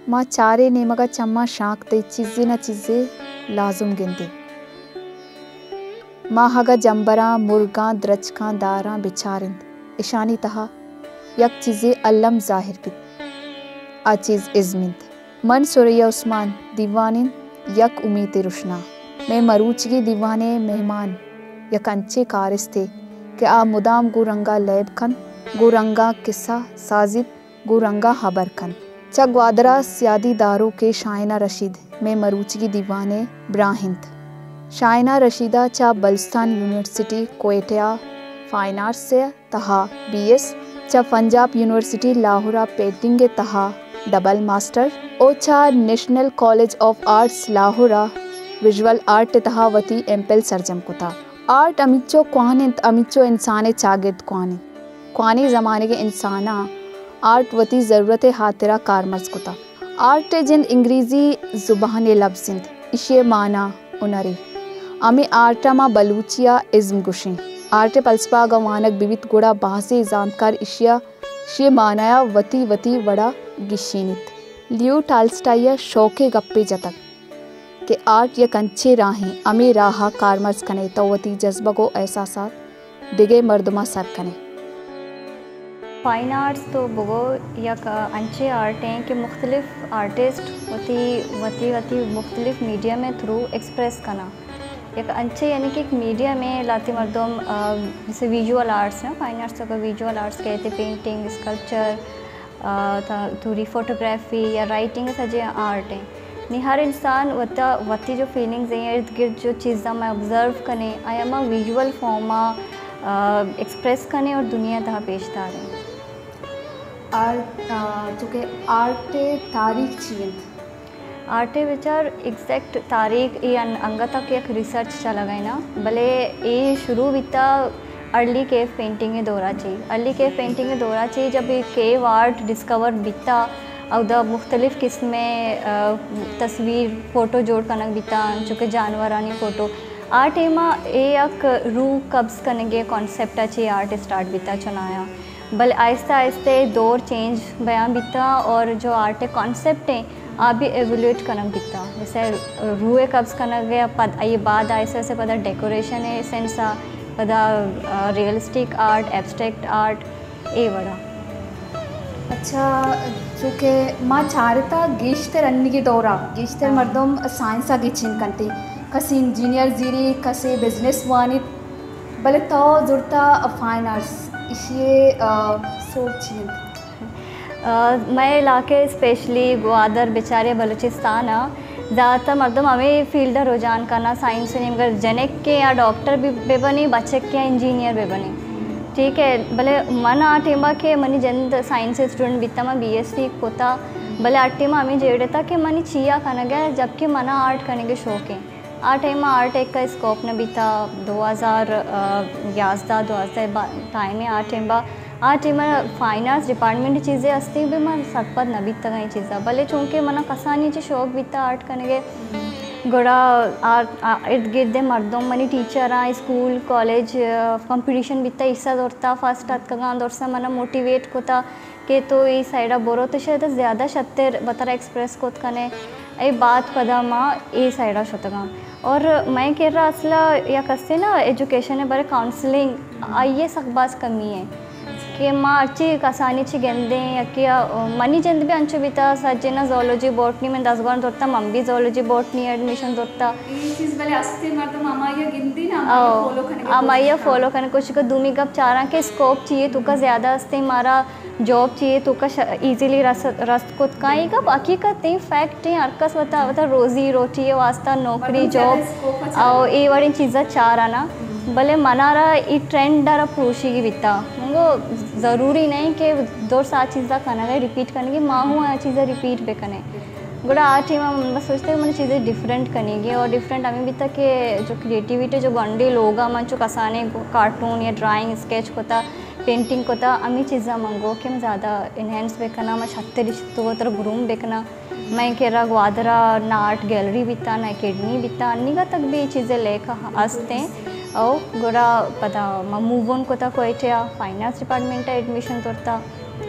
ما چاریں نیمگ ءَ چماں شانک دئیں، چیزے نہ چیزے لازم گندیں۔ ماہگ ءَ جمبراں، مرگاں، درچکاں، داراں بچار انت، اشانی تہا یک چیزے الم ظاہر بیت۔ آ چیز ازم انت۔ من ثریا عثمان، دیوان انت یک امیتے رشنا۔ مئے مروچیگیں دیوان ءِ مہمان یک انچیں کارستے کہ آ مدام گوں رنگ ءَ لیب کنت، گوں رنگ ءَ کسہ سازیت، گوں رنگ ءَ ہبر کنت۔ چہ گوادر ءَ سیادی داروکیں شاہینہ رشید مئے مروچیگیں دیوان ءِ براہ انت۔ شاہینہ رشید ءَ چہ بلوچستان یونیورسٹی کوئٹہ ءَ فائن آرٹس ءِ تہا بی ایس، چہ پنجاب یونیورسٹی لاہور ءَ پینٹنگ ءِ تہا ڈبل ماسٹر ءُ چہ national college of arts Lahore ءَ ویژول آرٹ ءِ تہا وتی ایم پل سرجم کتگ۔ آرٹ ہمینچو کوہن انت، ہمینچو انسان ءِ چاگرد کوہن انت۔ کوہنیں زمانگ ءِ انساناں آرٹ وتی ضرورت ءِ ہاترا کارمرز کتگ۔ آرٹ ءِ جند انگریزی زبان ءِ لبز انت، ایشی ءِ مانا ہنرے۔ ہمے آرٹ ءَ ما بلوچی ءَ ازم گوشیں۔ آرٹ ءِ فلسفہ اگاں وانگ بہ بیت گڑا بازیں زانتکار ایشی ءَ، ایشی ءِ مانا ءَ وتی وتی وڑ ءَ گیشینیت۔ لیو ٹالسٹائی ءَ شوکیں گپے جتگ کہ آرٹ یک انچیں راہیں، ہمے راہ ءَ کارمرز کن ئے تو وتی جذبگ ءُ احساسات دگہ مردماں سر کن ئے۔ فائن آرٹس تو بگو یک انچیں آرٹ ایں کہ مختلف آرٹسٹ وتی، وتی، وتی مختلف میڈیم ءِ تھرو ایکسپریس کناں۔ یک انچیں یعنی کہ یک میڈیم ایں لہتے مردم، آ، جیسے ویژول آرٹس نا، فائن آرٹس تو ویژول آرٹس کہتے، پینٹنگ، اسکلپچر، آ، تا-، توری فوٹوگرافی یا رائٹنگ سجے آرٹ ایں۔ نی ہر انسان وتا، وتی جو فیلنگز ایں، ارد گرد جو چیزاں ما آبزرو کنیں، آیا ما ویژول فارم ءَ، آ، ایکسپریس کنیں اور دنیا تہا پیش داریں۔ آرٹ، آ، چونکہ آرٹ ءِ تاریخ چی انت؟ آرٹ ءِ بچار ایگزیکٹ تاریخ اے ان-، انگت ءَ کہ یک ریسرچ چلگ ءَ نا، بلے اے شروع بیتا ارلی کیو پینٹنگ ءِ دورا چی۔ ارلی کیو پینٹنگ ءِ دورا چی جب اے کیو آرٹ ڈسکور بیتا، اودا مختلف قسم ءِ، آ، تصویر، فوٹو جوڑ کنگ بیتا، انچو کہ جانورانی فوٹو۔ آ ٹائم ءَ اے یک روح قبض کنگ ءِ کانسیپٹ ءَ چی آرٹ اسٹارٹ بیتا چنایا۔ بلے آہستہ آہستہ دور چینج بیان بیتا اور جو آرٹ ءِ کانسیپٹ ایں، آ بھی ایوولویٹ کنگ بیتا۔ جیسے روح ءِ قبض کنگ ءَ پد، آئی بعد آہستہ آہستہ پدا ڈیکوریشن ءِ سینس ءَ، پدا، آ، ریئلسٹک آرٹ، ایبسٹریکٹ آرٹ، اے وڑا۔ اچھا، چونکہ ما چارتا گیشتر انیگے دورا گیشتر ہاں۔ مردم سائنس ءَ گچین کنتے، کسے انجینئر زیری، کسے بزنس وانیت، بلے تو زرتا فائن آرٹس، ایشی ءِ، آ، سوچ چی انت؟ آ، مئے علاقے اسپیشلی گوادر بچارے بلوچستان ءَ زیادہ تر مردم ہمے فیلڈ ءَ رجحان کناں، سائنس ءِ نیمگ ءَ، جنک کہ یا ڈاکٹر بہ، بہ بنی، بچک کہ یا انجینئر بہ بنی۔ ٹھیک ہے، بلے من آ ٹائم ءَ کہ منی جند سائنس ءِ اسٹوڈنٹ بیتا، من بی ایس سی کتا، بلے آ ٹائم ءَ ہمے جیڑ اتا کہ منی چیا کنگ ءَ، جبکہ منا آرٹ کنگ ءِ شوق ایں۔ آ ٹائم ءَ آرٹ ءِ کا اسکوپ نہ بیتا، دو ہزار یازدہ دوازدہ با-، ٹائم ءَ آ ٹائم ءَ، آ ٹائم ءَ فائن آرٹس ڈپارٹمنٹ چیزے ہستی بھی من سرپد نہ بیتگاں اے چیزا، بلے چونکہ منا کسانی چی شوق بیتا آرٹ کنگ ءِ، گڑا آ، آ، ارد گرد ءِ مردم، منی ٹیچراں، اسکول، کالج، آ، کمپٹیشن بیتا، ایسا زرتا، فرسٹ اتکگاں، درسا منا موٹیویٹ کتا۔ کہ تو اے سائیڈ ءَ برو، تو شاید زیادہ شتر بتر ایکسپریس کت کنے۔ اے بعد پدا ما اے سائیڈ ءَ شتگاں۔ اور مئے کرا اصل ءَ یک ہستے نا ایجوکیشن ءِ بارے کاؤنسلنگ، آئی ءِ سک باز کمی ایں کہ ما ہرچی کسانی چی گندیں یا کہ منی جند بھی انچو بیتا، سجنا زولوجی بوٹنی من دزگون زرتا، من بھی زولوجی بوٹنی ایڈمیشن زرتا۔ اے چیز بلے ہستے مردم ہمائی ءَ گندی نا، ہمائی ءَ او، فالو کنگ ءِ ہمائی ءَ کوشش کن۔ فالو کنگ ءِ کوشش کن۔ دومی گپ چاراں کہ اسکوپ چی ایں، توکا زیادہ ہستے مارا جاب چی ایں، توکا ش-، ایزیلی رس-، رست کت کاں۔ اے گپ حقیقت ایں، فیکٹ ایں، ہر کس وتا، وتا روزی روٹی ءِ واسطہ نوکری، مردم زیادہ جاب، اسکوپ ءَ چاراں۔ او، اے وڑیں چیزا چاراں نا۔ ہم۔ بلے منارا اے ٹرینڈ ءَ را پروشیگی بیتا۔ منگو ضروری نہیں کہ درس آ چیزا کنگے، ریپیٹ کنگے، ما ہوں آ چیزا ریپیٹ بکنیں۔ گڑا آ ٹائم ءَ من بس سوچتا کہ من چیزے ڈفرنٹ کنیگی اور ڈفرنٹ ہمیں بیتا کہ جو کریٹیویٹی جو گونڈیں لوگ ءَ من چو کسانیں کارٹون یا ڈرائنگ اسکیچ کتا، پینٹنگ کتا، ہمیں چیزاں من گو کہ من زیادہ انہینس بکناں، من شتر تو تر گروم بکناں۔ من کرا گوادر ءَ نا آرٹ گیلری بیتا، نا اکیڈمی بیتا، انیگا تک بھی چیزے لیک ہستیں۔ او گڑا پدا من موو آن کتا کوئٹہ ءَ، فائن آرٹس ڈپارٹمنٹ ءَ ایڈمیشن زرتا۔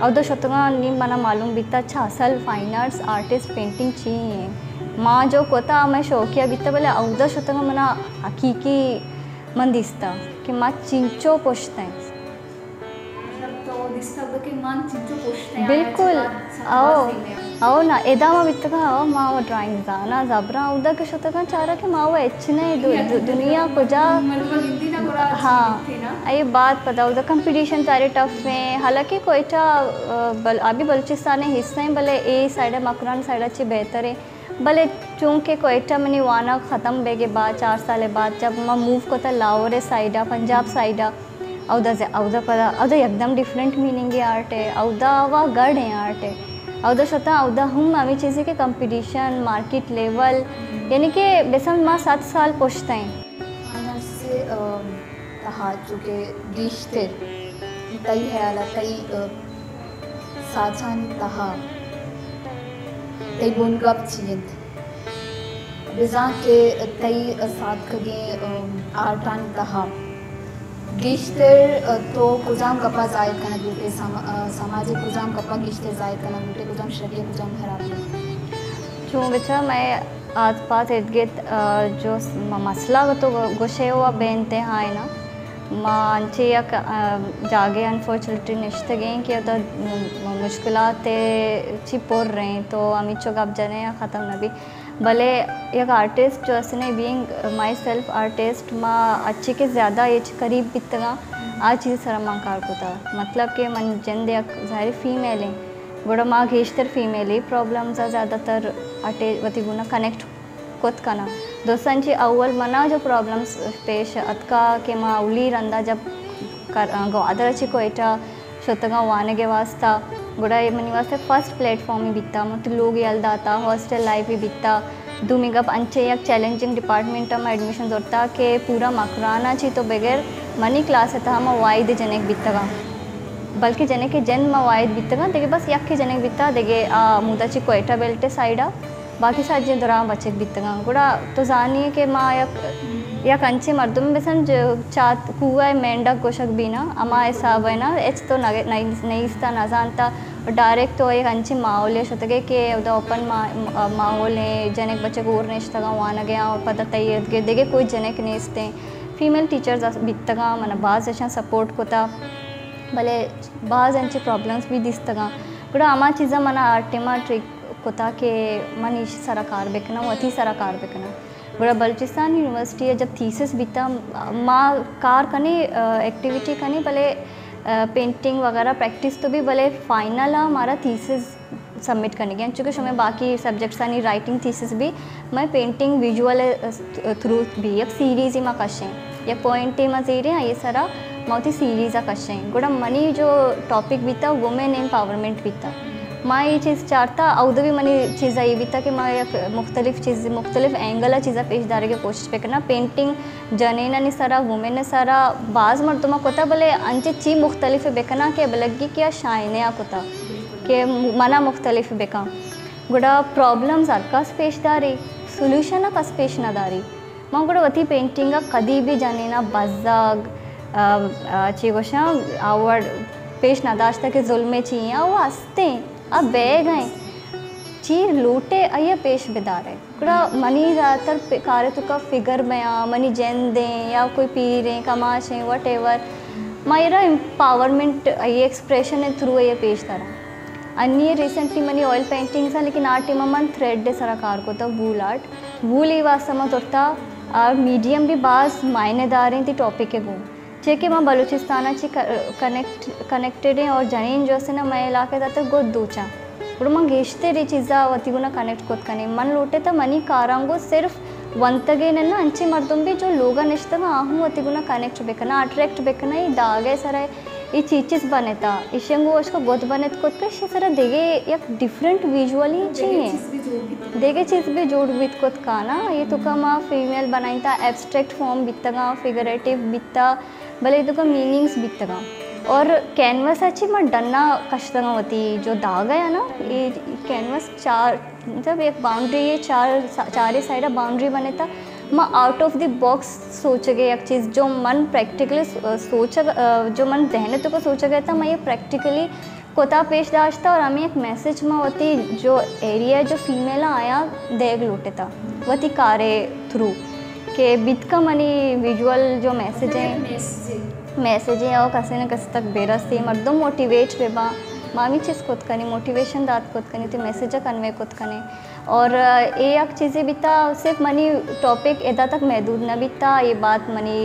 اودا شتگاں نی منا معلوم بیتا چہ اصل فائن آرٹس آرٹسٹ پینٹنگ چی ایں۔ ما جو کتا مئے شوقیہ بیتا، بلے اودا شتگاں منا حقیقی من دیستا کہ ما چنچو پشت ایں۔ مطلب تو دیستا اودا کہ من چنچو پشت ایں، بالکل۔ آیا چہ او، او نا، ادا ما بیتگاں، او ما و ڈرائنگ زانا زبراں، اودا کہ شتگاں چارا کہ ما و ہچ نہ، دو-، دو-، دنیا کجا۔ مطلب گندی نا گڑا چی ہاں، بیتے نا؟ اے بات پدا اودا کمپٹیشن سارے ٹف ایں، حالانکہ کوئٹہ، آ، بل-، ابھی بلوچستان حصہ ایں، بلے اے سائیڈ مکران سائیڈ چی بہتر ایں۔ بلے چونکہ کوئٹہ منی وانگ ختم بیگے بعد، چار سال بعد جب ما موو کتا لاہور سائیڈا، پنجاب سائیڈا، اودا ز-، اودا پدا، اودا یکدم ڈیفرنٹ میننگ آرٹ ایں، اودا وا گڑ ایں آرٹ ایں۔ اودا شتا، اودا ہم ہمیں چیزیں کہ کمپٹیشن، مارکیٹ لیول، یعنی کہ بسم ما ست سال پشت ایں۔ آنرس، ام، تہا چونکہ گیشتر تئی خیال ءَ تئی، ا، ساچانی تہا تئی بنگپ چی انت؟ بزاں کہ تئی ساتکگیں، ا، آرٹانی تہا گیشتر، ا، تو کجام گپا زاہر کنگ لوٹے؟ سما-، ا، سماج ءِ کجام گپا گیشتر زاہر کنگ لوٹے؟ کجام شری ءُ کجام خرابی؟ چون بچار مئے آس پاس ارد گرد، ا، جو س-، م-، مسئلہ تو گو-، گوشے و بے انتہا ایں نا۔ ما انچیں یک، ا، جاگے انفارچونیٹلی نشتگیں کہ اودا م-، م-، مشکلات چی پر ایں تو ہمیچو گپ جنے آ ختم نہ بی۔ بلے یک آرٹسٹ جو اسنے بینگ مائی سیلف آرٹسٹ ما اچی کہ زیادہ ہچ قریب بیتگاں آ چیز سر ما کار کتا۔ مطلب کہ من جند یک ظاہر فیمیل ایں۔ گڑا ما گیشتر فیمیلی پرابلمز ءَ زیادہ تر اٹے وتی گونا کنیکٹ کت کناں۔ دوستاں چی اول منا جو پرابلمز پیش اتکا کہ ما اولی رندا جب کر-، گوادر چی کوئٹہ شتگاں وانگ ءِ واسطہ، گڑا اے منی واسطہ فرسٹ پلیٹ فارم ہی بیتا۔ من تو لوگ یل داتا، ہاسٹل لائف ہی بیتا۔ دومی گپ انچیں یک چیلنجنگ ڈپارٹمنٹ ءَ ما ایڈمیشن زرتا کہ پورا مکران ءَ چی تو بغیر منی کلاس ءِ تہا ما واحد جنک بیتگاں، بلکہ جنک ءِ جند ما واحد بیتگاں، دگہ بس یکے جنک بیتا، دگہ آ مودا چی کوئٹہ بیلٹ ءِ سائیڈ ءَ، باقی سجیں دراہ بچک بیتگاں۔ گڑا تو زانی کہ ما یک، یک انچیں مردم بسن جو چات کوہ ءِ مینڈک گوشگ بینا، ہما حساب ءَ نا، ہچ تو نہ، نہ، نیستا، نہ زانتا۔ ڈائریکٹ تو یک انچیں ماحولے شتگے کہ اودا اوپن ما-، ماحول ایں، جنک بچک ہور نشتگاں وانگ ءَ آں، پدا تئی ارد گرد دگہ کوئی جنک نیستیں۔ فیمیل ٹیچرز بیتگاں، منا باز اشاں سپورٹ کتا، بلے باز انچیں پرابلمز بھی دیستگاں۔ گڑا ہما چیزاں منا ہر ٹائما ٹرک کتا کہ من ایشی سرا کار بکناں، وتی سرا کار بکناں۔ گڑا بلوچستان یونیورسٹی ءَ جب تھیسس بیتا، ما کار کنیں، آ، ایکٹیویٹی کنیں، بلے، آ، پینٹنگ وغیرہ پریکٹس تو بھی، بلے فائنل ءَ مارا تھیسس سبمٹ کنگی انت، چونکہ شمئے باقی سبجیکٹسانی رائٹنگ تھیسس بھی، مئے پینٹنگ ویژول تھرو بھی یک سیریزے ما کشیں، یک پوائنٹے ما زیریں، آئی سرا ما وتی سیریز ءَ کشیں۔ گڑا منی جو ٹاپک بیتا، وومن ایمپاورمنٹ بیتا۔ ما اے چیز چارتا، اود بھی منی چیز اے بیتا کہ ما یک مختلف چیز، مختلف اینگل ءَ چیزا پیش دارگ ءِ کوشش بکناں۔ پینٹنگ جنینانی سرا، وومن ءِ سرا باز مردماں کتا، بلے انچیں چی مختلف بکناں کہ بلگی کہ آ شائنہ ءَ کتا کہ منا مختلف بکن۔ گڑا پرابلمز ہر کس پیش داری، سولوشن ءَ کس پیش نہ داری۔ من گڑا وتی پینٹنگ ءَ کدی بھی جنین ءَ بزگ، آ، آ، چی گوشاں، آ وڑ پیش نہ داشتہ کہ ظلم ءِ چی ایں، آ و ہستیں، آ بیگ ءَ ایں۔ چی لوٹے آئی ءَ پیش بدارے۔ گڑا منی زیادہ تر پ-، کار ءِ توکا فگر بیاں، منی جند ایں یا کوئی پیر ایں، کماش ایں، وٹ ایور، ما ایرا ایمپاورمنٹ آئی ایکسپریشن ءِ تھرو آئی ءَ پیش داراں۔ انی ریسنٹلی منی آئل پینٹنگز ایں، لیکن آ ٹائم ءَ من تھریڈ ءِ سرا کار کتا، وول آرٹ۔ وول ءِ واسطہ من زرتا، آ میڈیم بھی باز معنی دار ایں تی ٹاپک ءِ گوں۔ چیا کہ من بلوچستان ءَ چہ ک-، کنیکٹ-، کنیکٹڈ ایں اور جنین جو است نا مئے علاقہ ءِ تہا گد دوچاں۔ گڑا من گیشتر اے چیزا وتی گونا کنیکٹ کت کنیں۔ من لوٹتا منی کاراں گوں صرف ونتگین نہ، انچیں مردم بھی جو لوگا نشتگاں، آہوں وتی گونا کنیکٹ بکناں، اٹریکٹ بکناں، اے داگ ءِ سرا اے چی چیز بنتا، ایشی گوں اشکا گد بنت کت کہ ایشی سرا دگہ یک ڈیفرنٹ ویژولی چی ایں، دگہ چیز بھی جوڑ بیت کت کانا۔ اے توکا ما فیمیل بنائینتا، ایبسٹریکٹ فارم بیتگاں، فگریٹیو بیتا، بلے اے توکا میننگز بیتگاں۔ اور کینوس ءَ چی ما ڈنا کشتگاں وتی جو داگ ءَ نا، اے کینوس چار، مطلب یک باؤنڈری ءِ چار، چارے سائیڈ ءَ باؤنڈری بنتا۔ ما آؤٹ آف دی باکس سوچگ ءِ یک چیز جو من پریکٹیکلی سوچگ، جو من ذہن ءِ توکا سوچگ ءَ تا، ما یہ پریکٹیکلی کتا پیش داشتا اور ہمیں ایک میسج ما وتی جو ایریا جو فیمیل آیا دیگ لوٹتا وتی کارے تھرو کہ بیتکا منی ویژول جو میسج ہیں، میسج ہیں اور کسی نہ کسی تک بے رسی مردم موٹیویٹ بے با، ما ہمیں چیز کت کنی، موٹیویشن دات کت کنی، تی میسج کنوے کت کنی۔ اور اے یک چیزے بیتا، صرف منی ٹاپک ادا تک محدود نہ بیتا، اے بات منی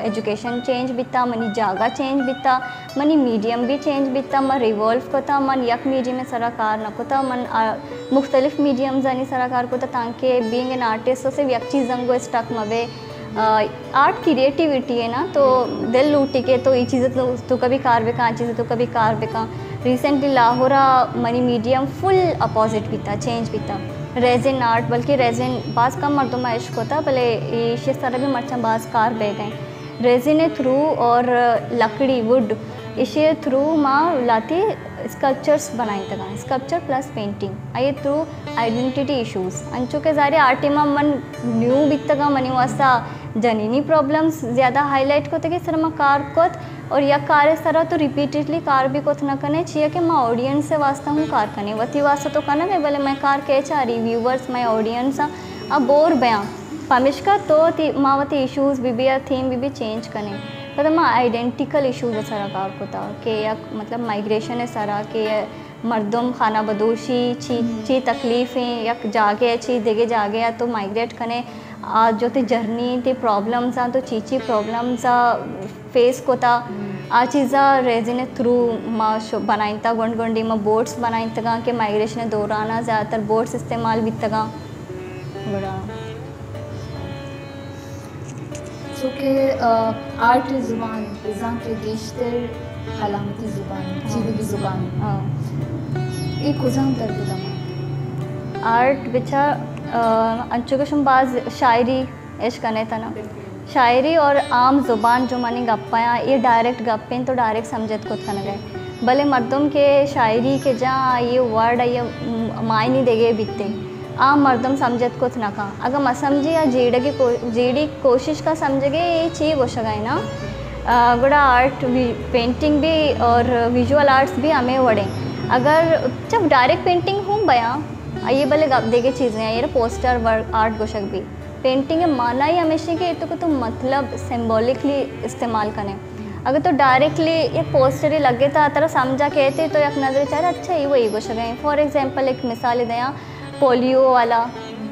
ایجوکیشن چینج بیتا، منی جاگہ چینج بیتا، منی میڈیم بھی چینج بیتا، من ریوالو کتا، من یک میڈیم سرا کار نہ کتا، من مختلف میڈیمزانی سرا کار کتا تانکہ بینگ این آرٹسٹ صرف یک چیز انگو اسٹک مبے۔ آرٹ کریٹیویٹی ہے نا، تو دل لوٹی کہ تو یہ چیز تو کبھی کار بکا، چیز تو کبھی کار بکا۔ ریسنٹلی لاہورا منی میڈیم فل اپوزٹ بیتا، چینج بیتا۔ ریزن آرٹ، بلکہ ریزن باز کم مردم عشق ہوتا، بلے ایشی سر بھی مرچاں باز کار بہ گئے۔ ریزن تھرو اور لکڑی، وڈ، ایشی تھرو ما لاتی اسکلپچرز بنائیں تگا، اسکلپچر پلس پینٹنگ، آئی تھرو آئیڈینٹیٹی ایشوز، انچو کہ ظاہر آرٹ ما من نیو بیتگا، منی واسطہ جنینی پرابلمز زیادہ ہائی لائٹ کو تگے سر ما کار کت۔ اور یک کارے سرا تو ریپیٹڈلی کار بھی کت نہ کنے، چیا کہ ما آڈینس واسطہ ہوں کار کنے، وتی واسطہ تو کنگے، بلے میں کار کے چاری ویورز، میں آڈینس آ بور بیاں۔ پمشکا تو تی ما وتی ایشوز بی بی آ تھیم بی بی چینج کنے۔ پدا ما آئیڈینٹیکل ایشوز سرا کار کتا کہ یک مطلب مائگریشن سرا کہ مردم خانہ بدوشی چی، چی تکلیف ہیں، یک جاگے چی دگے جاگے تو مائگریٹ کنے، آ جو تی جرنی تی پرابلمز آ تو چی چی پرابلمز آ فیس کتا، آ چیزا ریزن تھرو ما بنائینتا، گونڈ گونڈی ما بورڈز بنائینتگاں کہ مائگریشن دورانا زیادہ تر بورڈز استعمال بیتگاں۔ گڑا چونکہ آرٹ زبان بزاں کہ گیشتر علامتی زبان، چیدگی زبان، اے کجام درد دما؟ آرٹ بچا انچو کہ شم باز شاعری اش کنے تنا۔ شاعری اور عام زبان جو منی گپاں، یہ ڈائریکٹ گپیں تو ڈائریکٹ سمجھت کت کنگے۔ بلے مردم کہ شاعری کہ جا یہ ورڈ یہ معنی دیگے بیتے، عام مردم سمجھت کت نہ کن۔ اگر مسمجھی یا جیڑگی کو-، جیڑی کوشش کا سمجھگے یہ چی گوشگا ہے نا، گڑا آرٹ بھی، پینٹنگ بھی اور ویژول آرٹس بھی ہمیں وڑیں۔ اگر جب ڈائریکٹ پینٹنگ ہوں بیاں، یہ بلے گپ دیگے چیزیں ہیں، یہ پوسٹر ورک آرٹ گوشگ بھی۔ پینٹنگ ءِ معنی ہمیش انت کہ تو کہ تو مطلب سمبولیکلی استعمال کنے۔ اگر تو ڈائریکٹلی یک پوسٹرے لگے تا ترا سمجھا کہتے تو یک نظر چارے اچھا یہ وہی گوشگ ہیں۔ فار ایگزامپل ایک مثال دیاں، پولیو والا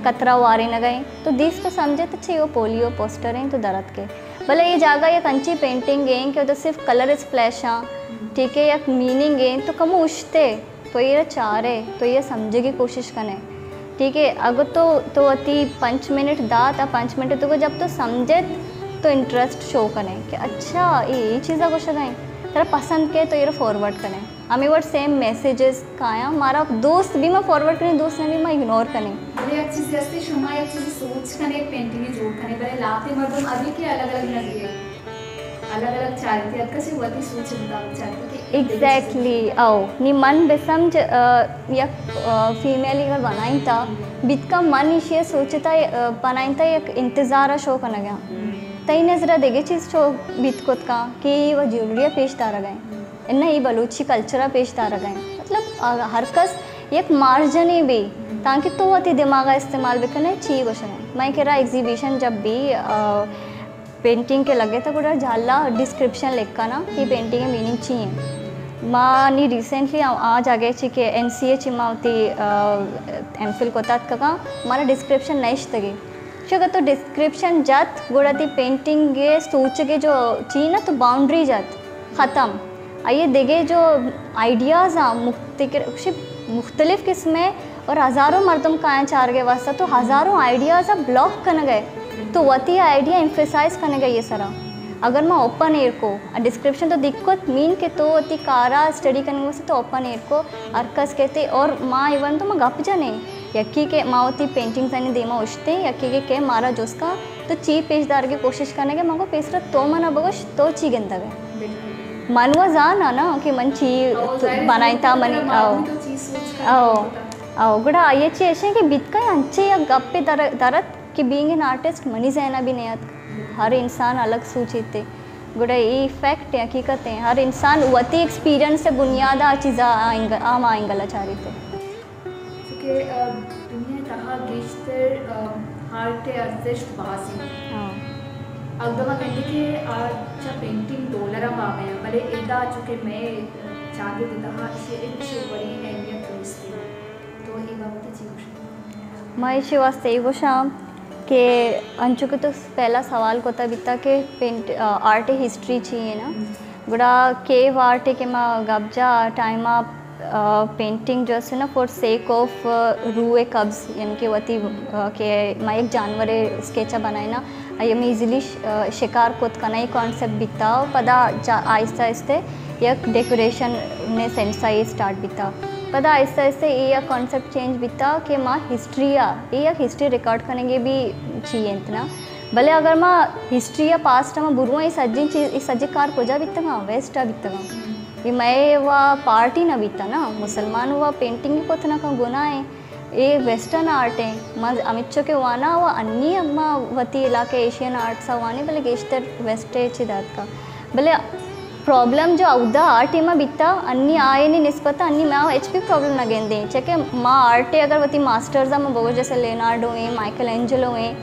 قطرہ وارے نہ گئے تو دیس تو سمجھے تو اچھا یہ پولیو پوسٹر ہیں تو درد کے۔ بلے یہ جاگہ یک انچی پینٹنگ ہیں کہ تو صرف کلر اسپلیش ہاں، ٹھیک ہے، یک میننگ ہیں تو کم اشتے۔ تو یہ چارے، تو یہ سمجھے کی کوشش کنے۔ ٹھیک ہے، اگر تو، تو اتی پنچ منٹ دات، آ پنچ منٹ تو کو جب تو سمجھت تو انٹرسٹ شو کنے کہ اچھا یہ، یہ چیزا گوشگا ہیں، ترا پسند کے تو یہ فارورڈ کنے۔ ہمیں وڑ سیم میسجز کایاں مارا دوست بھی ما فارورڈ کریں، دوست نے بھی ما اگنور کریں۔ بلے یک چیز ہستی، شما یک چیز سوچ کنے، پینٹنگ جوڑ کنے، بلے لاتے مردم ابھی کے الگ الگ نظریے۔ الگ الگ چارتی، ہر کسی وتی سوچ مطابق چارتی کہ ایگزیکٹلی۔ او نی من بسمجھ، یک فیمیل اگر بنائیں تا بیتکا من ایشی سوچتا بنائیں تا یک انتظار شو کنگا۔ تئی نظر دگہ چیز شو بیت کت کا کہ وہ جیولری پیش دارگا ہیں، نہ یہ بلوچی کلچر پیش دارگا ہیں۔ مطلب ہر کس یک مارجنے بھی تاکہ تو وتی دماغ استعمال بکنے چی گوشنے۔ میں کرا ایگزیبیشن جب بھی پینٹنگ کے لگے تا گڑا جھالا ڈسکرپشن لکھا نا کہ پینٹنگ میننگ چی ہیں۔ ما نی ریسنٹلی آ جاگے چی کہ این سی اے چی ما وتی ایم فل کوتا اتکگا، مارا ڈسکرپشن نہ اشتگی۔ چونکہ تو ڈسکرپشن جت گڑا تی پینٹنگ سوچگے جو چی نا تو باؤنڈری جت ختم۔ آئی دگہ جو آئیڈیاز آ مختلف قسم ہے اور ہزاروں مردم کایاں چارگے واسطہ تو ہزاروں آئیڈیاز آ بلاک کنگے، تو وتی آئیڈیا ایمفیسائز کنگے یہ سرا۔ اگر ما اوپن ایئر کو ڈسکرپشن تو دکت مین کہ تو وتی کارا اسٹڈی کنگے واسطہ تو اوپن ایئر کو ہر کس کہتے اور ما ایون تو ما گپ جنے یکی کہ ما وتی پینٹنگز آنی دیما اشتے یکی کہ کہ مارا جسکا تو چی پیش دارگے کوشش کنگے مگو پیسرا تو منا بگوش تو چی گندگے۔ من و زاناں نا کہ من چی بنائینتا منی۔ او او گڑا آئی چی ایشیں کہ بیتکا انچے یک گپے درت کہ بینگ این آرٹسٹ منی ذہنا بھی نیاتک۔ ہر انسان الگ سوچیتے۔ گڑا اے فیکٹ ایں، حقیقت ایں۔ ہر انسان وتی ایکسپیرینس ءِ بنیاد ءَ آ چیزا آ اینگ-، آ ما اینگل ءَ چاریت۔ چونکہ، آ، دنیا ءِ تہا گیشتر، آ، آرٹ ءِ ارزشت باز ایں۔ ہاں۔ اگدہ ما گندیں کہ آ چہ پینٹنگ ڈالر ءَ باب ایں، بلے ادا چونکہ مئے، آ، چاگرد ءِ تہا ایشی ہچ وڑیں اہمیت نیست ایں۔ تو اے بابت ءَ چی گوشئے؟ ما ایشی واسطہ اے گوشاں کہ انچو کہ تو پہلا سوال کتا بیتا کہ پینٹ، آ، آرٹ ءِ ہسٹری چی ایں نا؟ گڑا کیو آرٹ ءِ کہ ما گپ جا، آ ٹائم ءَ، آ، پینٹنگ جو است نا فار سیک آف، آ، روح قبض، یعنی کہ وتی، آ، کہ ما یک جانور ءِ اسکیچ ءَ بنائینا، آئی ہم ایزیلی ش-، آ، شکار کت کنا، اے کانسیپٹ بیتا، و پدا جا-، آہستہ آہستہ یک ڈیکوریشن نے سینس ءَ اے اسٹارٹ بیتا۔ پدا آہستہ آہستہ اے یک کانسیپٹ چینج بیتا کہ ما ہسٹری ءَ، اے یک ہسٹری ریکارڈ کنگ ءِ بھی چی انت نا۔ بلے اگر ما ہسٹری ءَ، پاسٹ ءَ ما برواں، اے سجیں چیز، اے سجیں کار کجا بیتگاں؟ ویسٹ ءَ بیتگاں۔ اے مئے وا پارٹ ہی نہ بیتا نا۔ مسلمان وا پینٹنگ ہی کت نہ کن، گناہ ایں۔ اے ویسٹرن آرٹ ایں۔ ما ہمچو کہ وانا و انی ما وتی علاقہ ایشین آرٹس ءَ وانیں، بلے گیشتر ویسٹ ءَ چہ داتکا۔ بلے پرابلم جو اودا آ ٹیم ءَ بیتا، انی آئینی نسبت ءَ انی ما ہچ بھی پرابلم نہ گندیں، چہ کہ ما آرٹ ءَ اگر وتی ماسٹرز ءَ ما بگوش، جیسے لیونارڈو ایں، مائیکل اینجلو ایں،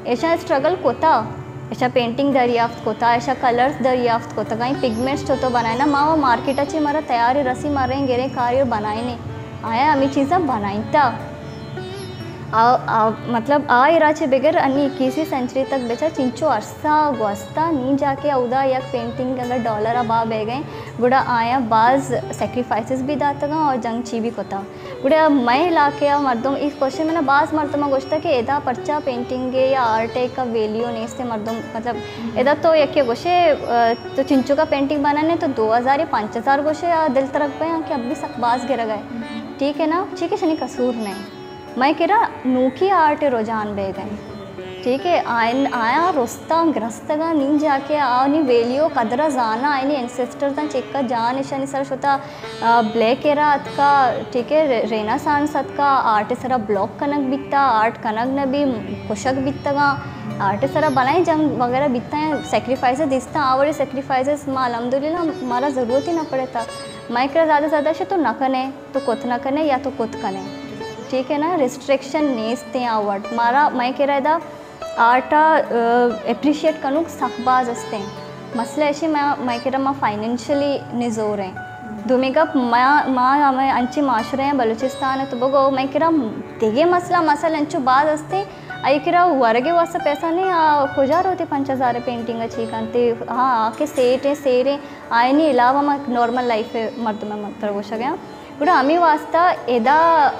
ایشاں اسٹرگل کتا، ایشاں پینٹنگ دریافت کتا، ایشاں کلرز دریافت کتگاں، پگمنٹس چو تو بنائینا، ما و مارکیٹ ءَ چہ مارا تیار رسی، ما ریں گریں کاری و بنائینے، آیا ہمیں چیزاں بنائینتا۔ آ، آ، مطلب، آ اِرا چہ بگر انی اکیسویں سنچری تک بچار چنچو عرصہ گوستا، نی جا کہ اودا یک پینٹنگ اگر ڈالر ءَ بہا بیگئیں، گڑا آیاں باز سیکریفائسز بھی داتگاں اور جنگ چی بھی کتا۔ گڑا مئے علاقے ءَ مردم، اے کوشچن منا باز مردم ءَ گوشتا کہ ادا پرچا پینٹنگ ءِ یا آرٹ ءِ کا ویلیو نیست، مردم، مطلب، ادا تو یکے گوشے، آ، تو چنچو کا پینٹنگ بنانے تو دو ہزار یا پنچ ہزار گوشے، آ دل ترک بیاں کہ اب بھی سک باز گرگ ءَ۔ ٹھیک ہے نا؟ چی کہ شنی قصور نہیں۔ مئے کرا نوکی آرٹ ءِ رجحان بیگئیں۔ ٹھیک ہے، آئین، آیاں رستاں گرستگاں، نی جا کہ آنی ویلیو قدر ءَ زاناں، آئینی اینسیسٹرزاں چکا جان اشانی سر شتا، آ، بلیک ایرا اتکا، ٹھیک ہے، رے-، رینیسانس اتکا، آرٹ ءِ سرا بلاک کنگ بیتا، آرٹ کنگ نہ بی، کشگ بیتگاں، آرٹ ءِ سرا بلائیں جنگ وغیرہ بیتا، سیکریفائس دیستا، آ وڑیں سیکریفائسز ما الحمدللہ مارا ضرورت ہی نہ پڑتا۔ مئے کرا زیادہ زیادہ شے تو نہ کنے۔ تو کت نہ کنے یا تو کت کنے۔ ٹھیک ہے نا، ریسٹرکشن نیست ایں آ وڑ۔ مارا، مئے کرا ادا آرٹ ءَ، آ، اپریشیٹ کنوک سک باز است ایں۔ مسئلہ ایشی، ما، مئے کرا ما فائنینشلی نزور ایں۔ دومی گپ، ما، ما ہمے انچیں معاشرہ ایں بلوچستان ءَ، تو بگو مئے کرا دگہ مسئلہ، مسئلہ انچو باز است ایں۔ آئی کرا ورگ ءِ واسطہ پیسہ نہیں، آ کجا روتے پنچ ہزار ءِ پینٹنگ ءَ چی کنتے؟ ہاں، آ کہ سیٹ ایں، سیر ایں، آئینی علاوہ ما نارمل لائف ءِ مردم ءِ مطلب گوشگ ءَ آں۔ گڑا ہمے واسطہ ادا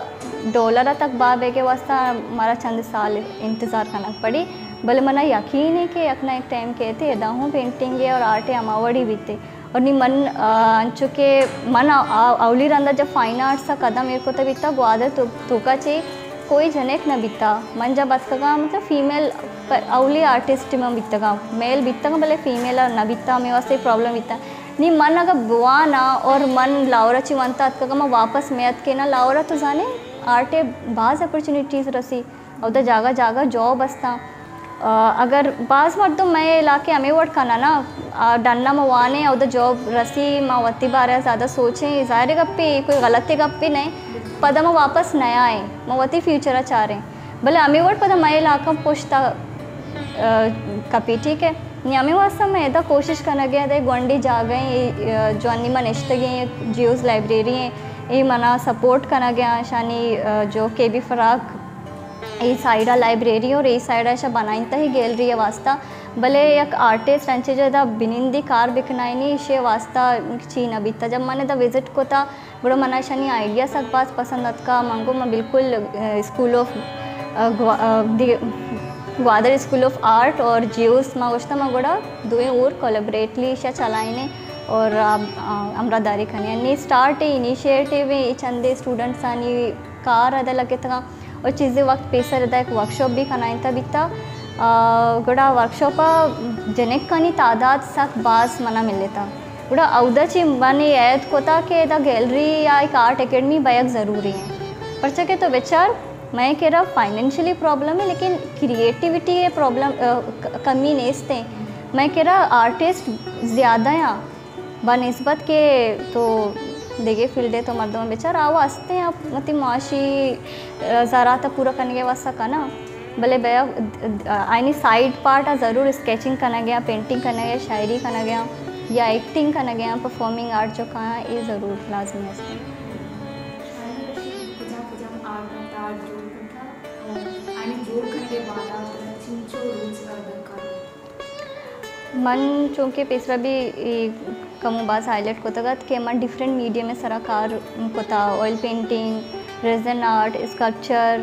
ڈالر ءَ تک بہا بیگ ءِ واسطہ مارا چند سال انتظار کنگ پڑی، بلے منا یقین ہے کہ یک نہ یک ٹائم کیتے ادا ہوں پینٹنگ ءِ اور آرٹ ءِ ہما وڑی بیتے۔ اور نی من، آ، انچو کہ من آ-، آ-، اولی رندا جب فائن آرٹس ءَ قدم ایر کتا بیتا، گوادر تو-، توکا چے کوئی جنک نہ بیتا۔ من جب اتکگاں، مطلب فیمیل پ-، اولی آرٹسٹ من بیتگاں، میل بیتگاں بلے فیمیل نہ بیتا، ہمے واسطے پرابلم بیتا۔ نی من اگاں بواناں اور من لاہور ءَ چہ ونتا اتکگاں، من واپس میاتکیناں لاہور ءَ، تو زانے آرٹ ءِ باز اپرچونیٹیز رسی، اودا جاگہ جاگہ جاب استاں۔ آ، اگر باز مردم مئے علاقے ہمے وڑ کناں نا، آ، ڈنا ما وانیں، اودا جاب رسی، ما وتی بارے ءَ زیادہ سوچیں، ظاہر گپے، کوئی غلط گپ بھی نہیں، پدا ما واپس نیائیں، ما وتی فیوچر ءَ چاریں۔ بلے ہمے وڑ پدا مئے علاقہ پشت ءَ، آ، کپی، ٹھیک ہے۔ نی ہمے واسطہ مئے ادا کوشش کنگ ءَ، ادا گونڈیں جاگہ ایں، آ، جوانی ما نشتگیں، جیوز لائبریری ایں، اے منا سپورٹ کنگ ءَ، اشانی، آ، جو کے بی فراق اے سائیڈ ءَ لائبریری اور اے سائیڈ ءَ اشاں بنائینتہ اے گیلری ءِ واسطہ، بلے یک آرٹسٹ انچیں جاگہ ءَ بنندی کار بکنائینی، ایشی ءِ واسطہ چی نہ بیتہ۔ جب من ادا وزٹ کتا، گڑا من اشانی آئیڈیا سک باز پسند اتکا۔ من گو من بالکل، آ، اسکول آف، آ، گوا-، ah, the-, Gwadar school of art اور جیوس ما گوشتا، ما گڑا دوئیں اور کولیبریٹلی ایشاں چلائینے اور، آ، آ، ہمراہ داری کنی۔ نی اسٹارٹ اے انیشیٹو اے، اے چندے اسٹوڈنٹسانی کار ادا لگتگاں۔ اور چیزے وقت پیسر ادا یک ورکشاپ بھی کنائینتا بیتا۔ آ، گڑا ورکشاپ ءَ جنکانی تعداد سک باز منا ملتا۔ گڑا اودا چی من اے عہد کتا کہ ادا گیلری یا یک آرٹ اکیڈمی بیگ ضروری ایں۔ پرچا کہ تو بچار، مئے کرا فائنینشلی پرابلم ایں، لیکن کریٹیوٹی ءِ پرابلم، آ، ک-، کمی نیست ایں۔ مئے کرا آرٹسٹ زیادہ آں بہ نسبت کہ تو دگہ فیلڈ ءِ تو مردم بچار، آ واسطے آ وتی معاشی، آ، ضرورت ءَ پورا کنگ ءِ واسطہ کناں، بلے بیا، آ، آئینی سائیڈ پارٹ ءَ ضرور اسکیچنگ کنگ ءَ، پینٹنگ کنگ ءَ، شاعری کنگ ءَ یا ایکٹنگ کنگ ءَ، پرفارمنگ آرٹ جو کاں، اے ضرور لازمی است۔ شاعری ءَ کجام کجام آرٹ، آرٹ جوڑ کنگ ءَ، آئینی جوڑ کنگ ءِ بعد ءَ ترا چنچو روچ ءَ درکار؟ من چونکہ پیسرا بھی اے کمو باز ہائی لائٹ کتگ ات کہ من ڈفرنٹ میڈیم ءِ سرا کار کتا، oil painting, reason art, sculpture,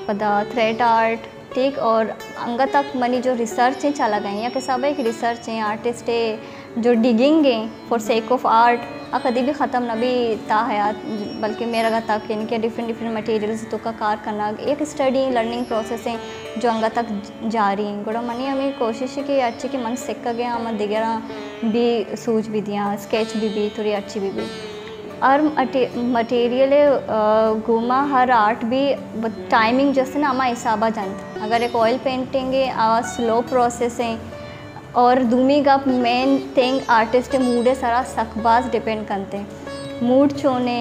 پدا تھریڈ آرٹ، ٹھیک، اور انگت تک منی جو ریسرچ ایں چلگ ءَ ایں، یک حساب ءَ یک ریسرچ ایں، آرٹسٹ ءِ جو ڈگنگ ایں فار سیک آف آرٹ، آ کدی بھی ختم نہ بی تا حیات، بلکہ میرگ ءَ تک، یعنی کہ ڈفرنٹ ڈفرنٹ مٹیریلز توکا کار کنگ، یک اسٹڈی لرننگ پروسیس ایں جو انگت تک جاری ایں۔ گڑا منی ہمے کوشش ایں کہ ہرچی کہ من سکگ ءَ آں، من دگراں بھی سوج بھی دیاں، اسکیچ بھی بی، توری ہرچی بھی بی۔ ہر مٹی-، مٹیریل ءِ، آ، گوما ہر آرٹ بھی ب-، ٹائمنگ جو است نا ہما حساب ءَ جنت۔ اگر یک آئل پینٹنگ ایں، آ سلو پروسیس ایں، اور دومی گپ مین تھنگ آرٹسٹ ءِ موڈ ءِ سرا سک باز ڈیپینڈ کنت۔ موڈ چونے،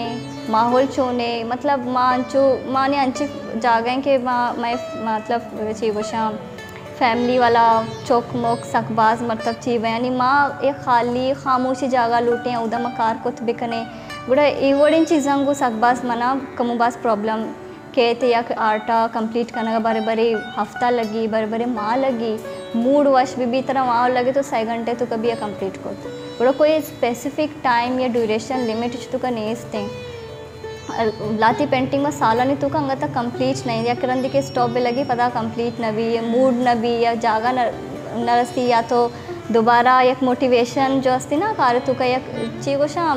ماحول چونے، مطلب ما انچو، ما نے انچیں جاگہ ایں کہ ما، مئے مطلب چی گوشاں، فیملی والا چک مک سک باز مطلب چی بہ، یعنی ما یک خالی خاموشی جاگہ لوٹیں، اودا ما کار کت بکنیں۔ گڑا اے وڑیں چیزاں گوں سک باز منا کمو باز پرابلم کیت، یک آرٹ ءَ کمپلیٹ کنگ ءَ برے برے ہفتہ لگی، برے برے ماہ لگی، موڈ وش بہ بی ترا ماہ لگے تو سئے گھنٹے توکا بھی کمپلیٹ کت۔ گڑا کوئی اسپیسیفک ٹائم یا ڈیوریشن لمٹ توکا نیست ایں۔ لاتی پینٹنگ ما سالانی توکا انگت کمپلیٹ نہ ایں، یک رندی کہ اسٹاپ بہ لگی پدا کمپلیٹ نہ بی، موڈ نہ بی یا جاگہ نہ، نہ رسی یا تو دوبارہ یک موٹیویشن جو استی نا کار توکا یک چی گوشاں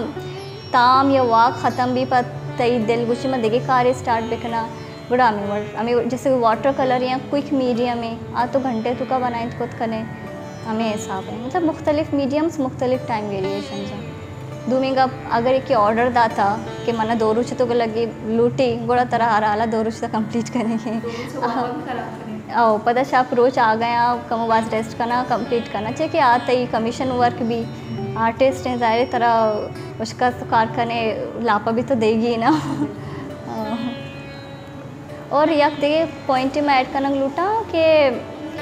تام یا واک ختم بی، پہ تئی دل گوشی من دگہ کارے اسٹارٹ بکناں۔ گڑا ہمے وڑ، ہمے وڑ، جیسے واٹر کلر یا کوئک میڈیم ایں، آ تو گھنٹے توکا بنائینت کت کنے، ہمے حساب ایں۔ مطلب مختلف میڈیمز، مختلف ٹائم ویریشنز ایں۔ دومی گپ، اگر ایکے آرڈر داتا کہ منا دو روچ توکا لگی لوٹی، گڑا ترا ہر حالا دو روچ تا کمپلیٹ کنگی۔ او، پدا شپ روچ آ گیا، کمو باز ریسٹ کنا، کمپلیٹ کنا، چے کہ آ تئی کمیشن ورک بی، آرٹسٹ ایں، ظاہر ایں ترا اشکا تو کار کنے، لاپا بھی تو دیگی نا۔ او۔ اور یک دگہ پوائنٹ میں ایڈ کنگ لوٹاں کہ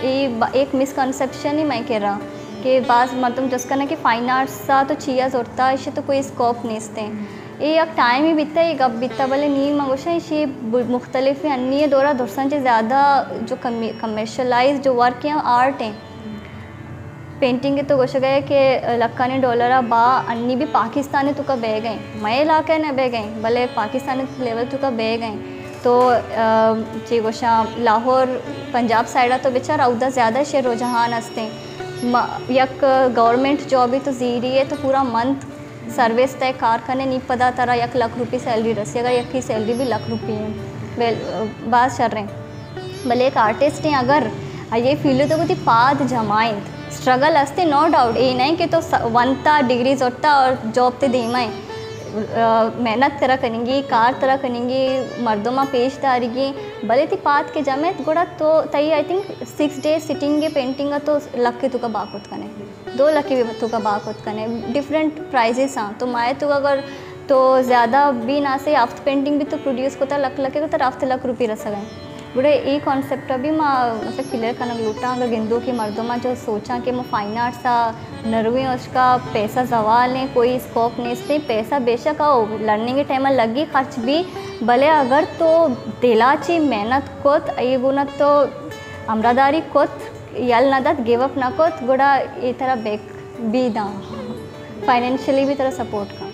اے با-، ایک مسکنسپشن ایں مئے کرا کہ باز مردم جست کنن کہ فائن آرٹس ءَ تو چیا زرتا، ایشی تو کوئی اسکوپ نیست ایں۔ اے یک ٹائم ہی بیتا، اے گپ بیتا، بلے نی من گوشاں ایشی ب-، مختلف ایں، انی دورا درساں چہ زیادہ جو کمی-، کمرشلائز جو ورک ایں آرٹ ایں۔ پینٹنگ ءِ تو گوشگ ءَ کہ لکھانی ڈالر ءَ با انی بھی پاکستان ءِ توکا بیگ ءَ ایں، مئے علاقہ ءَ نہ بیگ ءَ ایں، بلے پاکستان ءِ لیول توکا بیگ ءَ ایں۔ تو، آ، چی گوشاں، لاہور پنجاب سائیڈ ءَ تو بچار، اودا زیادہ شے رجحان است ایں۔ م-، یک گورنمنٹ جابے تو زیری ئے تو پورا منتھ سروس تئ کار کنے، نی پدا ترا یک لکھ روپی سیلری رسی، اگر یکے سیلری بھی لکھ روپی ایں، بل-، باز شر ایں۔ بلے یک آرٹسٹ ایں، اگر آئی اے فیلڈ ءَ تو وتی پاد جمائینت، اسٹرگل است ایں، نو ڈاؤٹ، اے نہ ایں کہ تو س-، ونتا، ڈگری زرتا اور جاب تئی دیما ایں۔ آ، محنت ترا کنگی، کار ترا کنگی، مردماں پیش دارگی، بلے تئی پاد کہ جمائیت گڑا تو تئی، I think, six day sitting ءِ پینٹنگ ءَ تو لکھ ءِ توکا بہا کت کنے۔ دو لکھ ءِ بھی توکا بہا کت کنے، ڈفرنٹ پرائزز آں۔ تو ماہ ءِ توکا اگر تو زیادہ بھی نہ سے ہفت پینٹنگ بھی تو پروڈیوس کتا، لکھ لکھ ءِ، ترا ہفت لکھ روپی رسگ ءَ ایں۔ گڑا اے کانسیپٹ ءَ بھی ما مطلب کلیئر کنگ لوٹاں، اگر گندوکیں مردماں جو سوچاں کہ ما فائن آرٹس ءَ نہ رویں، اشکا پیسہ زوال ایں، کوئی اسکوپ نیست ایں، پیسہ بے شک او لرننگ ءِ ٹائم ءَ لگی، خرچ بھی، بلے اگر تو دل ءَ چہ محنت کت، اے گونا تو ہمراہداری کت، یل نہ دات، گیو اپ نہ کت، گڑا اے ترا بیک بھی داں، فائنینشلی بھی ترا سپورٹ کن۔